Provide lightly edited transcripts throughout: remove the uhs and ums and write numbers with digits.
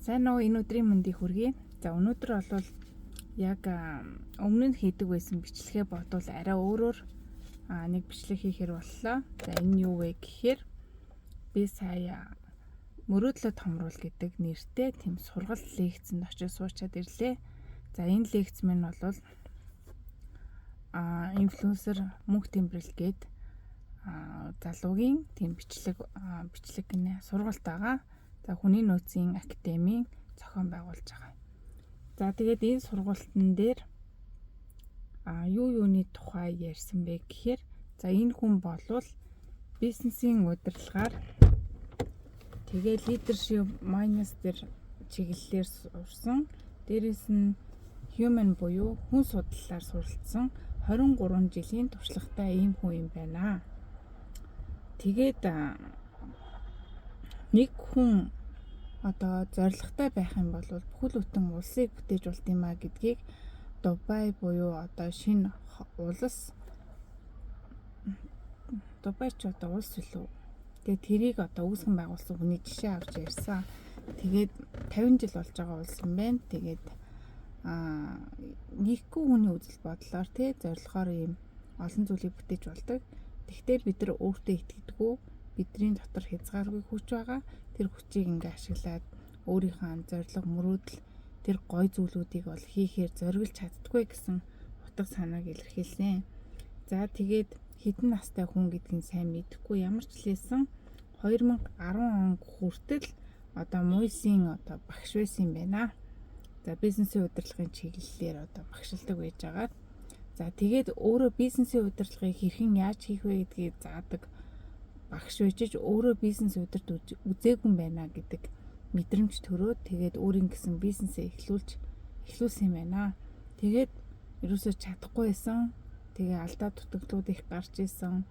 Сайн уу, энэ өдрийн мэндийг хүргэе. За, өнөөдөр бол яг өмнө нь хийдэг байсан бичлэгээ бодвол арай өөрөөр нэг бичлэг хийхээр боллоо. За, энэ юу вэ гэхээр би сая мөрөөдлөө томруул гэдэг нэртэй тийм сургалт лекцэнд очиж суучаад ирлээ. За, энэ лекц минь бол инфлюенсер Мөнх Тэмбрэл гээд залуугийн тийм бичлэг бичлэг гинэ, сургалт байгаа. За, хүний нөөцийн академийн зохион байгуулж байгаа. За, тэгээд энэ сургалтын дээр юу юуны тухай ярьсан бэ гэхээр, за, энэ хүн болвол бизнесийн удирдлагаар, тэгээ leadership minus дээр чиглэлээр сурсан. Дээрээс нь human буюу хүн судлалаар суралцсан 23 жилийн туршлагатай ийм хүн юм байна. Тэгээд нэг хүн одоо зоригтой байх юм бол бүхэл бүтэн улсыг бүтээж болдог юм а гэдгийг Дубай буюу одоо шинэ улс, Дубай ч одоо улс билүү. Тэгээ тэрийг одоо үүсгэн байгуулсан хүний жишээ авч ярьсан. Тэгээд 50 жил болж байгаа улс юм байна. Тэгээд нэггүй хүний үзэл бодлоор, тий, зорилгоор ийм олон зүйлийг бүтээж болдог. Тэгвэл бид нар өөртөө итгэдэггүй, бидний дотор хязгааргүй хүч байгаа. Тэр хүчийг ингээ ашиглаад өөрийнхөө зорилго, мөрөөдөл, тэр гой зүйлүүдийг бол хийхээр зориглож чаддаггүй гэсэн утга санааг илэрхийлсэн. За, тэгээд хэдэн настай хүн гэдгийг сайн мэдэхгүй, ямар ч лээсэн 2010 он хүртэл одоо МУИС-ийн одоо багш байсан юм байна. За, бизнесийн удирдлагын чиглэлээр одоо багшилдаг байж байгаад, за, тэгээд өөрөө бизнесийн удирдлагыг хэрхэн яаж хийх вэ гэдгийг заадаг багш байж өөрөө бизнес удирд үзээгүй юм байна гэдэг мэдрэмж төрөөд, тэгээд өөрийн гэсэн бизнесээ эхлүүлсэн юм байна. Тэгээд ерөөсөө чадахгүй байсан. Тэгээ алдаа дутагдлууд их гарч исэн.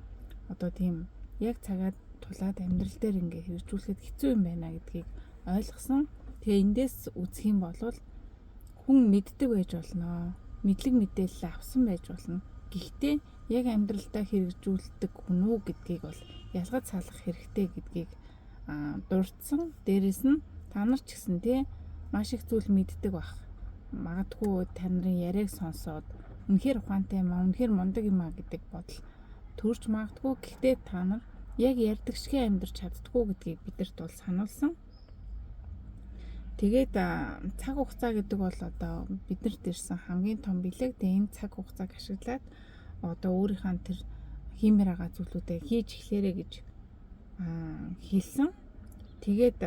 Одоо тийм яг цагаа тулаад амьдрал дээр ингээ хэрэгжүүлэхэд хэцүү юм байна гэдгийг ойлгосон. Тэгээ эндээс үзэх юм бол хүн мэддэг байж болно. Мэдлэг мэдээлэл авсан байж болно. Гэхдээ яг амьдралдаа хэрэгжүүлдэг хүн үү гэдгийг бол ялгаж салгах хэрэгтэй гэдгийг дурдсан. Дээрээс нь та нар ч гэсэн, тий, маш их зүйл мэддэг бах. Магадгүй та нарын яриаг сонсоод үнэхээр ухаантай юм аа, үнэхээр мундаг юм аа гэдэг бодол төрж магадгүй. Гэхдээ та нар яг ярьдаг шигээ амьдрч чаддаггүй гэдгийг бидэрт бол сануулсан. Тэгээд цаг хугацаа гэдэг бол одоо биднэрт ирсэн хамгийн том бэлэг. Тэгээ энэ цаг хугацааг ашиглаад одоо өөрийнхөө тэр хиймээр байгаа зүйлүүдээ хийж эхлээрэй гэж хэлсэн. Тэгээд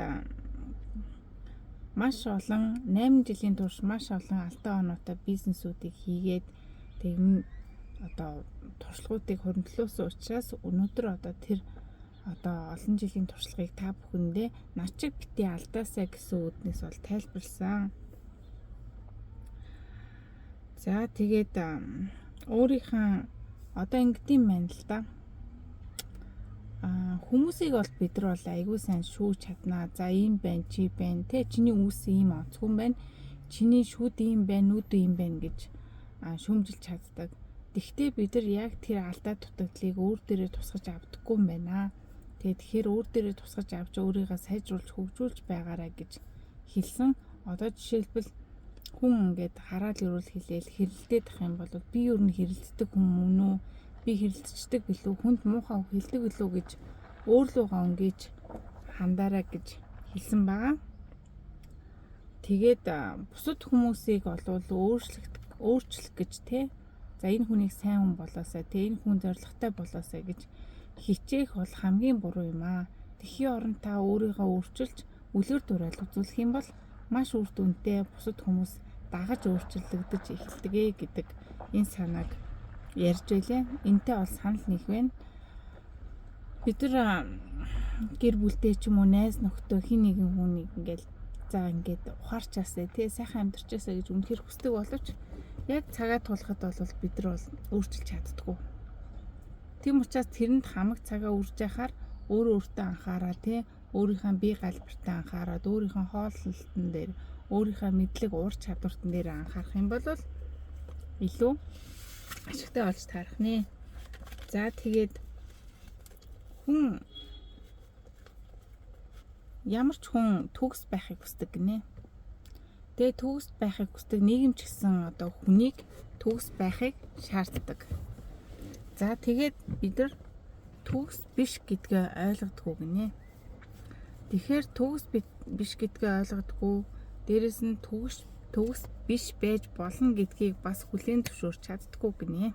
маш олон 8 жилийн турш маш олон алдаа оноотой бизнесүүдийг хийгээд, тэг одоо туршлагуудыг хоригдлуулсан учраас өнөөдөр одоо тэр одоо олон жилийн туршлагыг та бүхэндээ над чиг битий алдаасай гэсэн үүднээс бол тайлбарласан. За, тэгээд өөрийнхөө одоо ингэдэм байна л да. Хүмүүсийг бол бид нар бол айгүй сайн шүүж чаднаа. За, ийм байна, чи байна, тэ, чиний үс ийм онцгой байна. Чиний шүд ийм байна, нүд ийм байна гэж шүүмжилж чаддаг. Тэгвэл бид нар яг тэр алдаа дутагдлыг өөр дээрээ тусгаж авдаггүй юм байна. Тэгээд тэгэхээр өөр дээрээ тусгаж авч өөрийгөө сайжруулж, хөгжүүлж байгаарай гэж хэлсэн. Одоо жишээлбэл, хүн ингээд хараал өрөөл хэлээл хэрэлдээд ах юм бол би юу н хэрэлддэг хүн мөн үү? Би хэрэлдчихдэг билүү? Хүнд муухай хэлдэг билүү гэж өөр лугаа өнгөж хандаарай гэж хэлсэн байгаа. Тэгээд бусад хүмүүсийг олвол өөрчлөх гэж, те, за, энэ хүнийг сайн хүн болоосай, те, энэ хүн зоригтой болоосай гэж хичээх бол хамгийн буруу юм аа. Тэхийн оронд та өөрийгөө өөрчилж, үлгэр дуурайл үзүүлэх юм бол маш үр дүнтэй, бусад хүмүүс дагаж өөрчлөгдөж эхэлдэг ээ гэдэг энэ санааг ярьж байлаа. Энтэй бол санал нэг байна. Бид нар гэр бүлдээ ч юм уу, найз нөхдөө, хин нэгэн хүнийг ингээл, за, ингээд ухаарчаасай, тий, сайхан амьдарчаасай гэж үнэхээр хүсдэг боловч яг цагаа тулахад бол бид нар бол өөрчилж чаддаггүй. Тийм учраас тэрэнд хамаг цагаа үрж яхаар өөрөө өөртөө анхаараа, тий, өөрийнхөө бие галбиртаа анхаарад, өөрийнхөө хооллолтон дээр, өөрийнхөө мэдлэг ур чадвартан дээр анхаарах юм бол илүү ашигтай болж таарах нэ. За, тэгээд хүн ямар ч хүн төгс байхыг хүсдэг гинэ. Тэгээ төгс байхыг хүсдэг нийгэм ч гэсэн одоо хүнийг төгс байхыг шаарддаг. За тэгээд бид нар төгс биш гэдгээ ойлгодгоо гинэ. Тэгэхээр төгс биш гэдгээ ойлгодгоо, дээрэс нь төгс биш байж болно гэдгийг бас хүлээн зөвшөөрч чаддаггүй гинэ.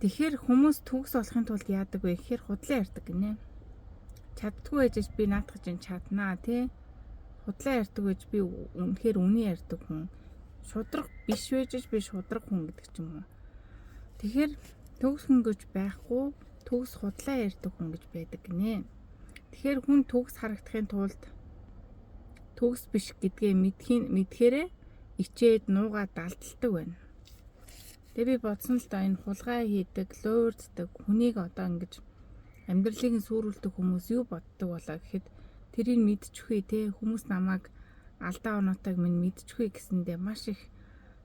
Тэгэхээр хүмүүс төгс болохын тулд яадаг вэ гэхээр худлаа ярьдаг гинэ. Чаддаггүй байж би наадах чинь чаднаа тий. Худлаа ярьдаг байж би үнэхээр үнэн ярьдаг хүн. Шудраг биш байж би шудраг хүн гэдэг ч юм уу. Тэгэхээр төгс хүн гэж байхгүй, төгс худлаа ярьдаг хүн гэж байдаг гинэ. Тэгэхээр хүн төгс харагдахын тулд төгс биш гэдгээ мэдхээрээ ичээд нуугаа далдалдаг байна. Тэгээ би бодсон л да, энэ хулгай хийдэг, луурддаг хүнийг одоо ингэж амьдралыг нь сүрүүлдэг хүмүүс юу боддог болоо гэхэд тэрийг мэдчихвээ те, хүмүүс намайг алдаа оноотойг минь мэдчихвээ гэсэндээ маш их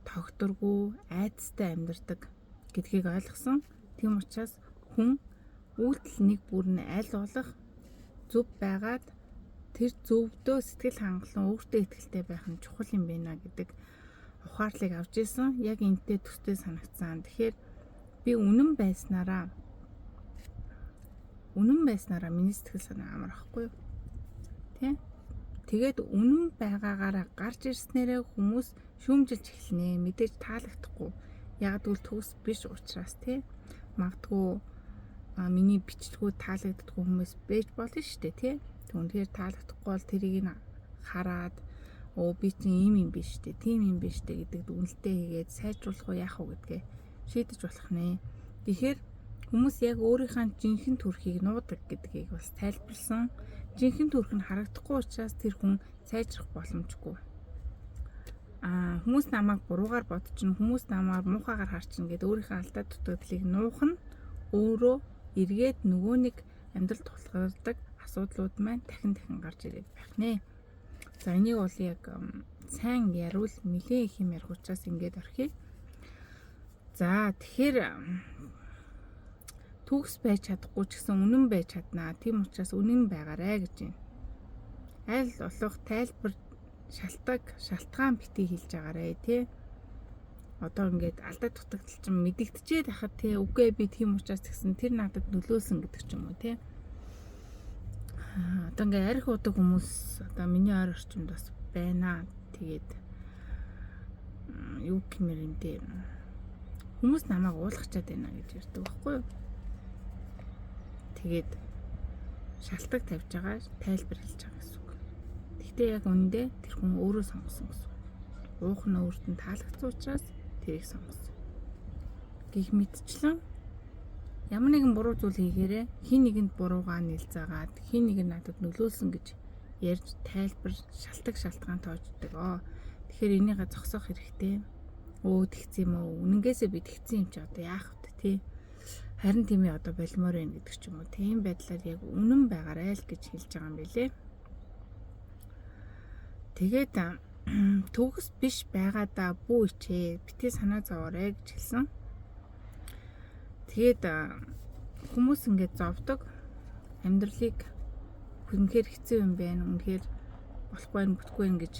тогтворгүй, айдастай амьдардаг гэдгийг ойлгосон. Тийм учраас хүн үйлдэл нэг бүр нь аль болох зөв байгаад тэр зөвдөө сэтгэл хангалуун, өөртөө итгэлтэй байх нь чухал юм байна гэдэг ухаарлыг авч исэн. Яг энэтэй төстэй санагдсан. Тэгэхээр би үнэн байснараа миний сэтгэл санаа амар ахгүй юу? Тэ? Тэгээд үнэн байгаагаараа гарч ирснээрээ хүмүүс шүүмжилж эхэлнэ. Мэдээж таалагдахгүй. Яг гэвэл төгс биш учраас тэ. Магадгүй миний бичлэгүүд таалагддаггүй хүмүүс байж болно шүү дээ, тэ. Үнэхээр таалагдахгүй бол тэрийг нь хараад өө би чинь ийм юм биш үү, тийм юм биш үү гэдэг дүгнэлтээ хийгээд сайжруулах уу яах уу гэдгээ шийдэж болох нэ. Тэгэхээр хүмүүс яг өөрийнхөө жинхэнэ төрхийг нуудаг гэдгийг бас тайлбарлсан. Жинхэнэ төрх нь харагдахгүй учраас тэр хүн сайжрах боломжгүй. Хүмүүс намайг буруугаар бодчихно, хүмүүс намайг муухайгаар харчихна гэдээ өөрийнхөө алдаа дутагдлыг нуух нь өөрөө эргээд нөгөө нэг амьдрал тулгардаг асуудлууд маань дахин дахин гарч ирээд байх нэ. За энийг бол яг сайн яриул нэлээд их юм ярих учраас ингээд орхиё. За тэгэхээр төгс байж чадахгүй ч гэсэн үнэн байж чаднаа. Тийм учраас үнэн байгаарэ гэж байна. Аль болох тайлбар шалтгаан битгий хэлж байгаарэ тий. Одоо ингээд алдаа дутагдал чинь мэдэгдчихэд хахад тий, үгүй би тийм учраас гэсэн тэр надад нөлөөлсөн гэдэг ч юм уу тий. Одоо ингээ арх удаг хүмүүс одоо миний ойр орчимд бас байна. Тэгээд юу гэмээр юм дээ. Хүмүүс намайг уулгачаад байна гэж ярьдаг байхгүй юу? Тэгээд шалтгаан тавьж байгаа, тайлбар хэлж байгаа гэсэн үг. Гэхдээ яг үнэндээ тэр хүн өөрөө сонгосон гэсэн үг. Уух нь өөрт нь таалагдсан учраас тэрийг сонгосон. Гэх мэтчлэн ямар нэгэн буруу зүйл хийгээрээ хин нэгэнд буруугаа нэлзаагаад хин нэг нь надад нөлөөлсөн гэж ярьж тайлбар шалтгаан тоождог. Тэгэхээр энийгээ зогсоох хэрэгтэй. Өө тэгсэн юм уу? Үнэнгээсээ би тэгсэн юм чи одоо яах вэ тий? Харин тийм ээ одоо болмоор байна гэдэг ч юм уу. Тийм байдлаар яг үнэн байгаарай л гэж хэлж байгаа юм билээ. Тэгээд төгс биш байгаадаа бүү ичээ. Битгий санаа зовоорой гэж хэлсэн. Тэгээд хүмүүс ингээд зовдөг. Амьдралыг үнэхээр хэцүү юм байна. Үнэхээр болохгүй байх, бүтэхгүй байх гэж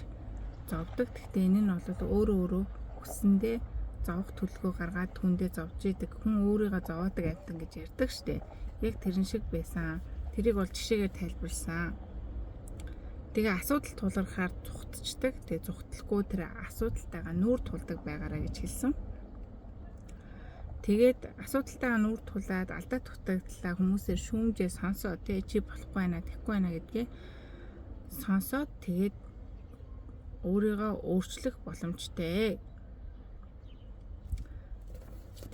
зовдөг. Гэхдээ энэ нь бол өөрөө өөрөө хүссэндээ зовох төлөвлөгөө гаргаад түндээ зовж идэг. Хүн өөрийгөө зовоодаг амьтан гэж ярьдаг штэ. Яг тэрэн шиг байсан. Тэрийг бол жишээгээр тайлбарласан. Тэгээ асуудал тулгархаар зүхтчихдэг. Тэгээ зүхтлэхгүй тэр асуудалтайгаа нүүр тулдаг байгаараа гэж хэлсэн. Тэгээд асуудалтайгаа нүүр тулаад алдаа дутагдлаа хүмүүсээр шүүмжээ сонсоод тий чи болохгүй байна, тэхгүй байна гэдгээ сонсоод тэгээд өөрийгөө өөрчлөх боломжтой.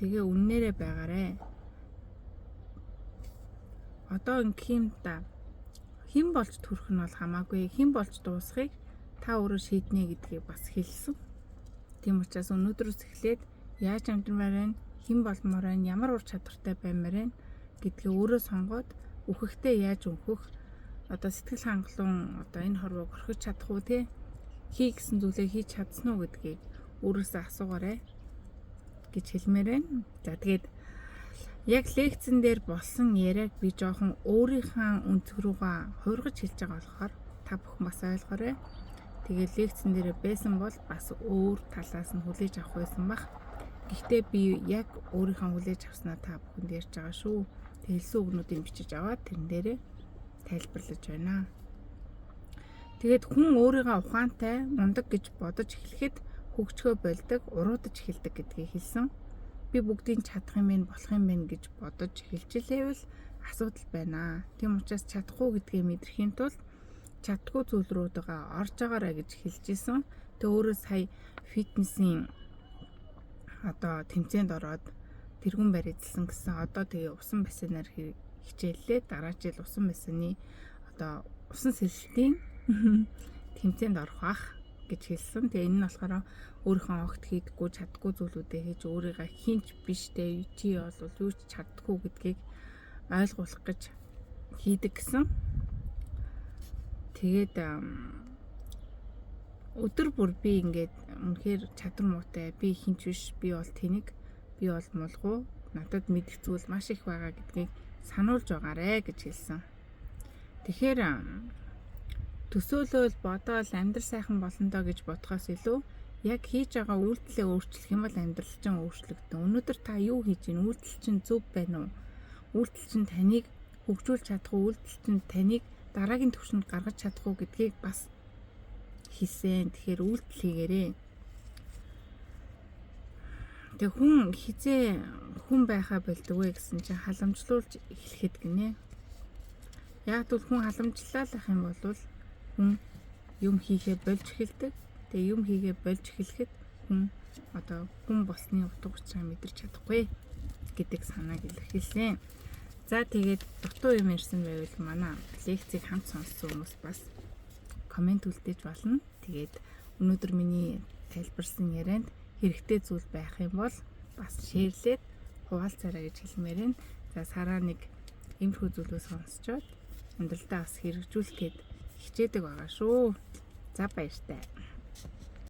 Тэгээ үннээрээ байгаарэ. Одоо ингэх юм да. Хэн болж төрөх нь бол хамаагүй, хэн болж дуусахыг та өөрөө шийднэ гэдгийг бас хэлсэн. Тийм учраас өнөөдрөөс эхлээд яаж амьдрмаар байна, хэн болмоор байна, ямар ур чадвартай баймаар байна гэдгээ өөрөө сонгоод үхэхдээ яаж өнхөх, одоо сэтгэл хангалуун одоо энэ хорвоог орхиж чадах уу те, хий гэсэн зүйлээ хийж чадсан уу гэдгийг өөрөөсөө асуугаарай гэж хэлмээр байна. За тэгээд яг лекцэн дээр болсон яриаг би жоохон өөрийнхөө өнцөг рүүгээ хувиргаж хэлж байгаа болохоор та бүхэн бас ойлгоорой. Тэгээд лекцэн дээрээ байсан бол бас өөр талаас нь хүлээж авах байсан бах. Гэхдээ би яг өөрийнхөө хүлээж авснаа та бүхэнд ярьж байгаа шүү. Хэлсэн үгнүүдийг бичиж аваад тэрэн дээрээ тайлбарлаж байна. Тэгээд хүн өөрийгөө ухаантай, мундаг гэж бодож эхлэхэд хөгжихөө больдог, уруудаж эхэлдэг гэдгийг хэлсэн. Би бүгдийг чадах юм байна, болох юм байна гэж бодож эхэлчихлээвэл асуудал байна. Тийм учраас чадахгүй гэдгээ мэдрэхийн тулд чаддгүй зүйл рүүгээ орж байгаарай гэж хэлж исэн. Тэгээ өөрөө сая фитнесийн одоо тэмцээнд ороод тэргүүн байр эзэлсэн гэсэн. Одоо тэгээ усан бассейнаар хичээллээ. Дараа жил усан бассейны одоо усан сэлэлтийн тэмцээнд орох бах гэж хэлсэн. Тэгээ энэ нь болохоор өөрийнхөө огт хийдэггүй, чаддаггүй зүйлүүдээ хийж өөрийгөө хинч биш те, чи бол юу ч чаддаггүй гэдгийг ойлгуулах гэж хийдэг гэсэн. Тэгээд өдөр бүр би ингээд үнэхээр чадвар муутай, би хинч биш, би бол тэнэг, би бол мулгуу, надад мэдэх зүйл маш их байгаа гэдгийг сануулж байгаарэ гэж хэлсэн. Тэгэхээр төсөөлөөл бодоол амьдрал сайхан болно доо гэж бодохоос илүү яг хийж байгаа үйлдэлээ өөрчлөх юм бол амьдрал чинь өөрчлөгдөн. Өнөөдөр та юу хийж байна? Үйлдэл чинь зөв байна уу? Үйлдэл чинь таныг хөгжүүлж чадах уу? Үйлдэл чинь таныг дараагийн түвшинд гаргаж чадах уу гэдгийг бас хэлсэн. Тэгэхээр үйлдэл хийгээрэй. Тэгээ хүн хизээ хүн байхаа болдог вэ гэсэн чинь халамжлуулж эхлэхэд гинэ. Яг тэгвэл хүн халамжлалаа ах юм бол хүн юм хийхээ болж эхэлдэг. Тэгээ юм хийгээ болж эхлэхэд хүн одоо хүн болсны утга учираа мэдэрч чадахгүй гэдэг санааг илэрхийлсэн. За тэгээд дутуу юм ярьсан байвал манай лекцийг хамт сонссон хүмүүс бас комент үлдээж болно. Тэгээд өнөөдөр миний тайлбарсан ярианд хэрэгтэй зүйл байх юм бол бас шеэрлээд хуваалцаарай гэж хэлмээр байна. За сараа нэг иймэрхүү зүйлүүд сонсчоод амьдралдаа бас хэрэгжүүлэх гээд хичээдэг байгаа шүү. За баяртай.